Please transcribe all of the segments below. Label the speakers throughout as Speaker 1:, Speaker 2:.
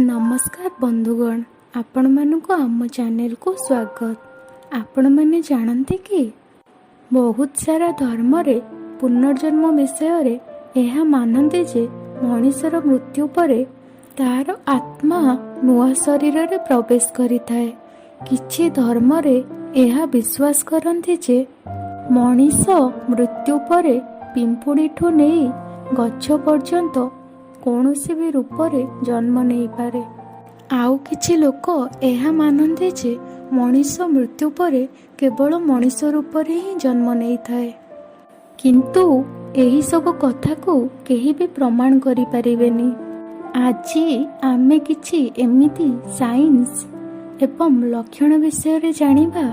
Speaker 1: ନମସ୍କାର ବନ୍ଧୁଗଣ, ଆପଣମାନଙ୍କୁ ଆମ ଚ୍ୟାନେଲକୁ ସ୍ୱାଗତ। ଆପଣମାନେ ଜାଣନ୍ତି କି, ବହୁତ ସାରା ଧର୍ମରେ ପୁନର୍ଜନ୍ମ ବିଷୟରେ ଏହା ମାନନ୍ତି ଯେ ମଣିଷର ମୃତ୍ୟୁ ପରେ ତାର ଆତ୍ମା ନୂଆ ଶରୀରରେ ପ୍ରବେଶ କରିଥାଏ। କିଛି ଧର୍ମରେ ଏହା ବିଶ୍ୱାସ କରନ୍ତି ଯେ ମଣିଷ ମୃତ୍ୟୁ ପରେ ପିମ୍ପୁଡ଼ିଠୁ ନେଇ ଗଛ ପର୍ଯ୍ୟନ୍ତ କୌଣସି ବି ରୂପରେ ଜନ୍ମ ନେଇପାରେ। ଆଉ କିଛି ଲୋକ ଏହା ମାନନ୍ତି ଯେ ମଣିଷ ମୃତ୍ୟୁ ପରେ କେବଳ ମଣିଷ ରୂପରେ ହିଁ ଜନ୍ମ ନେଇଥାଏ। କିନ୍ତୁ ଏହିସବୁ କଥାକୁ କେହି ବି ପ୍ରମାଣ କରିପାରିବେନି। ଆଜି ଆମେ କିଛି ଏମିତି ସାଇନ୍ସ ଏବଂ ଲକ୍ଷଣ ବିଷୟରେ ଜାଣିବା,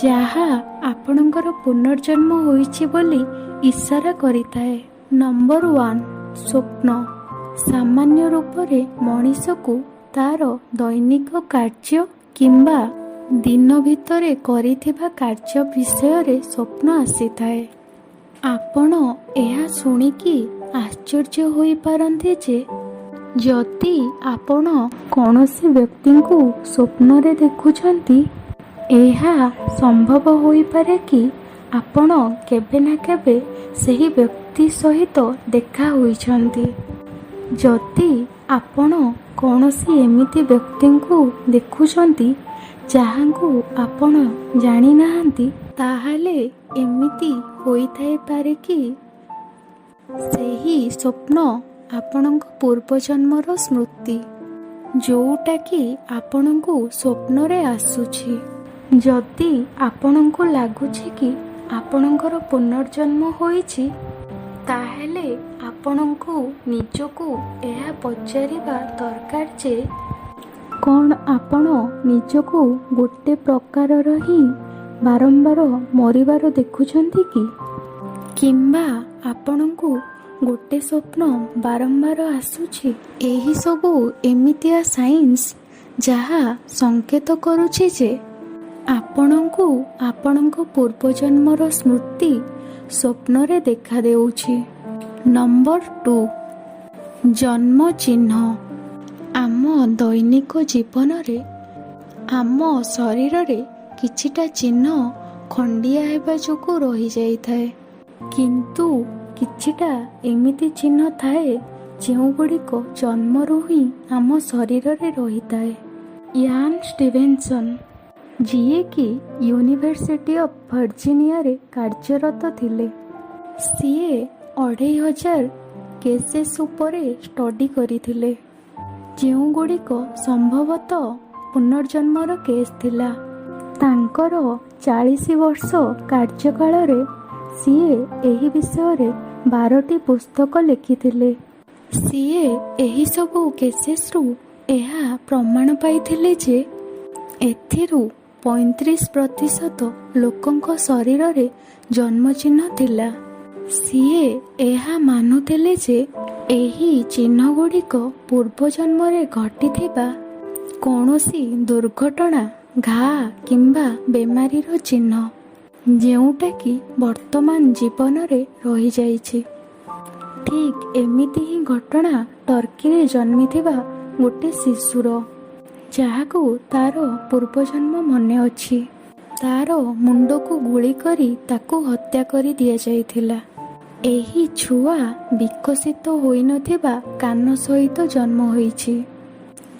Speaker 1: ଯାହା ଆପଣଙ୍କର ପୁନର୍ଜନ୍ମ ହୋଇଛି ବୋଲି ଇଶାରା କରିଥାଏ। ନମ୍ବର 1, ସ୍ୱପ୍ନ। ସାମାନ୍ୟ ରୂପରେ ମଣିଷକୁ ତାର ଦୈନିକ କାର୍ଯ୍ୟ କିମ୍ବା ଦିନ ଭିତରେ କରିଥିବା କାର୍ଯ୍ୟ ବିଷୟରେ ସ୍ୱପ୍ନ ଆସିଥାଏ। ଆପଣ ଏହା ଶୁଣିକି ଆଶ୍ଚର୍ଯ୍ୟ ହୋଇପାରନ୍ତି ଯେ ଯଦି ଆପଣ କୌଣସି ବ୍ୟକ୍ତିଙ୍କୁ ସ୍ୱପ୍ନରେ ଦେଖୁଛନ୍ତି, ଏହା ସମ୍ଭବ ହୋଇପାରେ କି ଆପଣ କେବେ ନା କେବେ ସେହି ବ୍ୟକ୍ତି ସହିତ ଦେଖା ହୋଇଛନ୍ତି। ଯଦି ଆପଣ କୌଣସି ଏମିତି ବ୍ୟକ୍ତିଙ୍କୁ ଦେଖୁଛନ୍ତି, ଯାହାଙ୍କୁ ଆପଣ ଜାଣିନାହାନ୍ତି, ତାହେଲେ ଏମିତି ହୋଇଥାଇପାରେ କି ସେହି ସ୍ୱପ୍ନ ଆପଣଙ୍କ ପୂର୍ବଜନ୍ମର ସ୍ମୃତି, ଯୋଉଟାକି ଆପଣଙ୍କୁ ସ୍ୱପ୍ନରେ ଆସୁଛି। ଯଦି ଆପଣଙ୍କୁ ଲାଗୁଛି କି ଆପଣଙ୍କର ପୁନର୍ଜନ୍ମ ହୋଇଛି, ତାହେଲେ ଆପଣଙ୍କୁ ନିଜକୁ ଏହା ପଚାରିବା ଦରକାର ଯେ କ'ଣ ଆପଣ ନିଜକୁ ଗୋଟେ ପ୍ରକାରର ହିଁ ବାରମ୍ବାର ମରିବାର ଦେଖୁଛନ୍ତି କି? କିମ୍ବା ଆପଣଙ୍କୁ ଗୋଟେ ସ୍ୱପ୍ନ ବାରମ୍ବାର ଆସୁଛି? ଏହିସବୁ ଏମିତିଆ ସାଇନ୍ସ, ଯାହା ସଂକେତ କରୁଛି ଯେ ଆପଣଙ୍କୁ ଆପଣଙ୍କ ପୂର୍ବଜନ୍ମର ସ୍ମୃତି ସ୍ୱପ୍ନରେ ଦେଖାଦେଉଛି। ନମ୍ବର 2, ଜନ୍ମ ଚିହ୍ନ। ଆମ ଦୈନିକ ଜୀବନରେ ଆମ ଶରୀରରେ କିଛିଟା ଚିହ୍ନ ଖଣ୍ଡିଆ ହେବା ଯୋଗୁଁ ରହିଯାଇଥାଏ। କିନ୍ତୁ କିଛିଟା ଏମିତି ଚିହ୍ନ ଥାଏ, ଯେଉଁଗୁଡ଼ିକ ଜନ୍ମରୁ ହିଁ ଆମ ଶରୀରରେ ରହିଥାଏ। ୟାନ୍ ଷ୍ଟିଭେନସନ୍, ଯିଏକି ୟୁନିଭର୍ସିଟି ଅଫ୍ ଭର୍ଜିନିଆରେ କାର୍ଯ୍ୟରତ ଥିଲେ, ସିଏ 2500 କେସେସ୍ ଉପରେ ଷ୍ଟଡି କରିଥିଲେ, ଯେଉଁଗୁଡ଼ିକ ସମ୍ଭବତଃ ପୁନର୍ଜନ୍ମର କେସ୍ ଥିଲା। ତାଙ୍କର 40 ବର୍ଷ କାର୍ଯ୍ୟକାଳରେ ସିଏ ଏହି ବିଷୟରେ 12ଟି ପୁସ୍ତକ ଲେଖିଥିଲେ। ସିଏ ଏହିସବୁ କେସେସ୍ରୁ ଏହା ପ୍ରମାଣ ପାଇଥିଲେ ଯେ ଏଥିରୁ 35% ଲୋକଙ୍କ ଶରୀରରେ ଜନ୍ମଚିହ୍ନ ଥିଲା। ସିଏ ଏହା ମାନୁଥିଲେ ଯେ ଏହି ଚିହ୍ନଗୁଡ଼ିକ ପୂର୍ବଜନ୍ମରେ ଘଟିଥିବା କୌଣସି ଦୁର୍ଘଟଣା, ଘା କିମ୍ବା ବେମାରୀର ଚିହ୍ନ, ଯେଉଁଟାକି ବର୍ତ୍ତମାନ ଜୀବନରେ ରହିଯାଇଛି। ଠିକ୍ ଏମିତି ହିଁ ଘଟଣା ଟର୍କିରେ ଜନ୍ମିଥିବା ଗୋଟେ ଶିଶୁର, ଯାହାକୁ ତାର ପୂର୍ବଜନ୍ମ ମନେ ଅଛି। ତାର ମୁଣ୍ଡକୁ ଗୁଳି କରି ତାକୁ ହତ୍ୟା କରି ଦିଆଯାଇଥିଲା। ଏହି ଛୁଆ ବିକଶିତ ହୋଇନଥିବା କାନ ସହିତ ଜନ୍ମ ହୋଇଛି,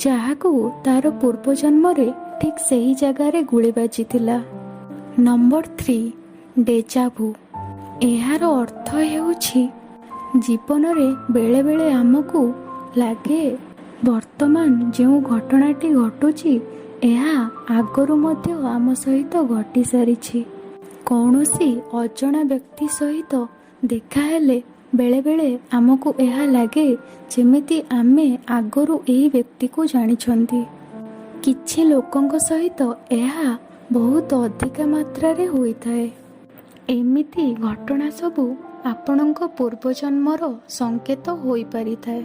Speaker 1: ଯାହାକୁ ତାର ପୂର୍ବଜନ୍ମରେ ଠିକ୍ ସେହି ଜାଗାରେ ଗୁଳି ବାଜିଥିଲା। ନମ୍ବର 3, ଡେଜାଭୁ। ଏହାର ଅର୍ଥ ହେଉଛି, ଜୀବନରେ ବେଳେବେଳେ ଆମକୁ ଲାଗେ ବର୍ତ୍ତମାନ ଯେଉଁ ଘଟଣାଟି ଘଟୁଛି, ଏହା ଆଗରୁ ମଧ୍ୟ ଆମ ସହିତ ଘଟିସାରିଛି। କୌଣସି ଅଜଣା ବ୍ୟକ୍ତି ସହିତ ଦେଖାହେଲେ ବେଳେବେଳେ ଆମକୁ ଏହା ଲାଗେ ଯେମିତି ଆମେ ଆଗରୁ ଏହି ବ୍ୟକ୍ତିକୁ ଜାଣିଛନ୍ତି। କିଛି ଲୋକଙ୍କ ସହିତ ଏହା ବହୁତ ଅଧିକା ମାତ୍ରାରେ ହୋଇଥାଏ। ଏମିତି ଘଟଣା ସବୁ ଆପଣଙ୍କ ପୂର୍ବଜନ୍ମର ସଂକେତ ହୋଇପାରିଥାଏ।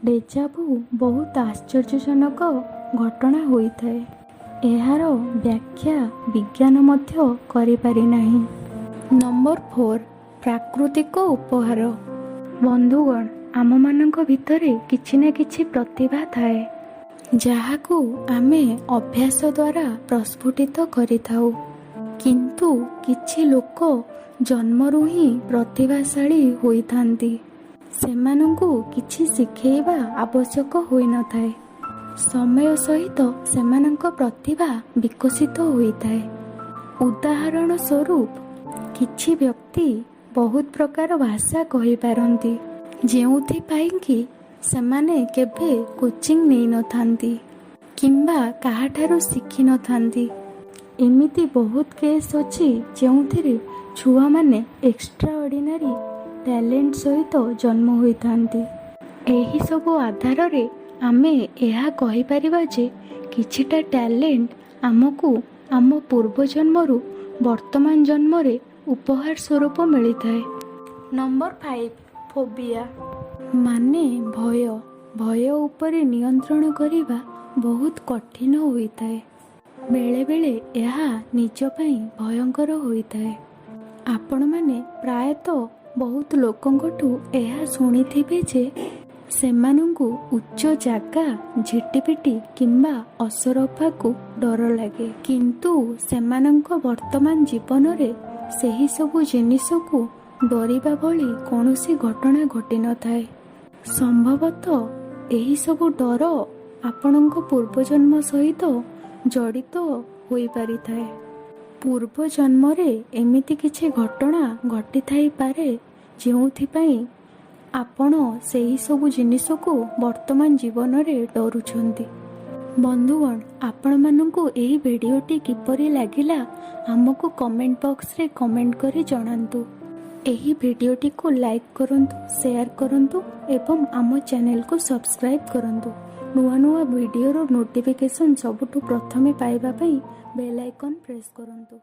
Speaker 1: ଡେଜାଭୁ ବହୁତ ଆଶ୍ଚର୍ଯ୍ୟଜନକ ଘଟଣା ହୋଇଥାଏ। ଏହାର ବ୍ୟାଖ୍ୟା ବିଜ୍ଞାନ ମଧ୍ୟ କରିପାରିନାହିଁ। ନମ୍ବର 4, ପ୍ରାକୃତିକ ଉପହାର। ବନ୍ଧୁଗଣ, ଆମମାନଙ୍କ ଭିତରେ କିଛି ନା କିଛି ପ୍ରତିଭା ଥାଏ, ଯାହାକୁ ଆମେ ଅଭ୍ୟାସ ଦ୍ୱାରା ପ୍ରସ୍ଫୁଟିତ କରିଥାଉ। କିନ୍ତୁ କିଛି ଲୋକ ଜନ୍ମରୁ ହିଁ ପ୍ରତିଭାଶାଳୀ ହୋଇଥାନ୍ତି। ସେମାନଙ୍କୁ କିଛି ଶିଖେଇବା ଆବଶ୍ୟକ ହୋଇନଥାଏ। ସମୟ ସହିତ ସେମାନଙ୍କ ପ୍ରତିଭା ବିକଶିତ ହୋଇଥାଏ। ଉଦାହରଣ ସ୍ୱରୂପ, କିଛି ବ୍ୟକ୍ତି ବହୁତ ପ୍ରକାର ଭାଷା କହିପାରନ୍ତି, ଯେଉଁଥିପାଇଁ କି ସେମାନେ କେବେ କୋଚିଂ ନେଇନଥାନ୍ତି କିମ୍ବା କାହାଠାରୁ ଶିଖିନଥାନ୍ତି। ଏମିତି ବହୁତ କେସ୍ ଅଛି, ଯେଉଁଥିରେ ଛୁଆମାନେ ଏକ୍ସଟ୍ରା ଅର୍ଡ଼ିନାରୀ ଟ୍ୟାଲେଣ୍ଟ ସହିତ ଜନ୍ମ ହୋଇଥାନ୍ତି। ଏହିସବୁ ଆଧାରରେ ଆମେ ଏହା କହିପାରିବା ଯେ କିଛିଟା ଟ୍ୟାଲେଣ୍ଟ ଆମକୁ ଆମ ପୂର୍ବଜନ୍ମରୁ ବର୍ତ୍ତମାନ ଜନ୍ମରେ ଉପହାର ସ୍ୱରୂପ ମିଳିଥାଏ। ନମ୍ବର 5, ଫୋବିଆ ମାନେ ଭୟ। ଭୟ ଉପରେ ନିୟନ୍ତ୍ରଣ କରିବା ବହୁତ କଠିନ ହୋଇଥାଏ। ବେଳେବେଳେ ଏହା ନିଜ ପାଇଁ ଭୟଙ୍କର ହୋଇଥାଏ। ଆପଣମାନେ ପ୍ରାୟତଃ ବହୁତ ଲୋକଙ୍କଠୁ ଏହା ଶୁଣିଥିବେ ଯେ ସେମାନଙ୍କୁ ଉଚ୍ଚ ଜାଗା, ଝିଟିପିଟି କିମ୍ବା ଅସରପାକୁ ଡର ଲାଗେ। କିନ୍ତୁ ସେମାନଙ୍କ ବର୍ତ୍ତମାନ ଜୀବନରେ ସେହି ସବୁ ଜିନିଷକୁ ଡରିବା ଭଳି କୌଣସି ଘଟଣା ଘଟିନଥାଏ। ସମ୍ଭବତଃ ଏହିସବୁ ଡର ଆପଣଙ୍କ ପୂର୍ବଜନ୍ମ ସହିତ ଜଡ଼ିତ ହୋଇପାରିଥାଏ। ପୂର୍ବ ଜନ୍ମରେ ଏମିତି କିଛି ଘଟଣା ଘଟିଥାଇପାରେ, ଯେଉଁଥିପାଇଁ ଆପଣ ସେହି ସବୁ ଜିନିଷକୁ ବର୍ତ୍ତମାନ ଜୀବନରେ ଡରୁଛନ୍ତି। ବନ୍ଧୁଗଣ, ଆପଣମାନଙ୍କୁ ଏହି ଭିଡ଼ିଓଟି କିପରି ଲାଗିଲା, ଆମକୁ କମେଣ୍ଟ ବକ୍ସରେ କମେଣ୍ଟ କରି ଜଣାନ୍ତୁ। ଏହି ଭିଡ଼ିଓଟିକୁ ଲାଇକ୍ କରନ୍ତୁ, ସେୟାର କରନ୍ତୁ ଏବଂ ଆମ ଚ୍ୟାନେଲକୁ ସବସ୍କ୍ରାଇବ୍ କରନ୍ତୁ। ନୂଆ ନୂଆ ଭିଡ଼ିଓର ନୋଟିଫିକେସନ୍ ସବୁଠୁ ପ୍ରଥମେ ପାଇବା ପାଇଁ ବେଲ୍ ଆଇକନ୍ ପ୍ରେସ୍ କରନ୍ତୁ।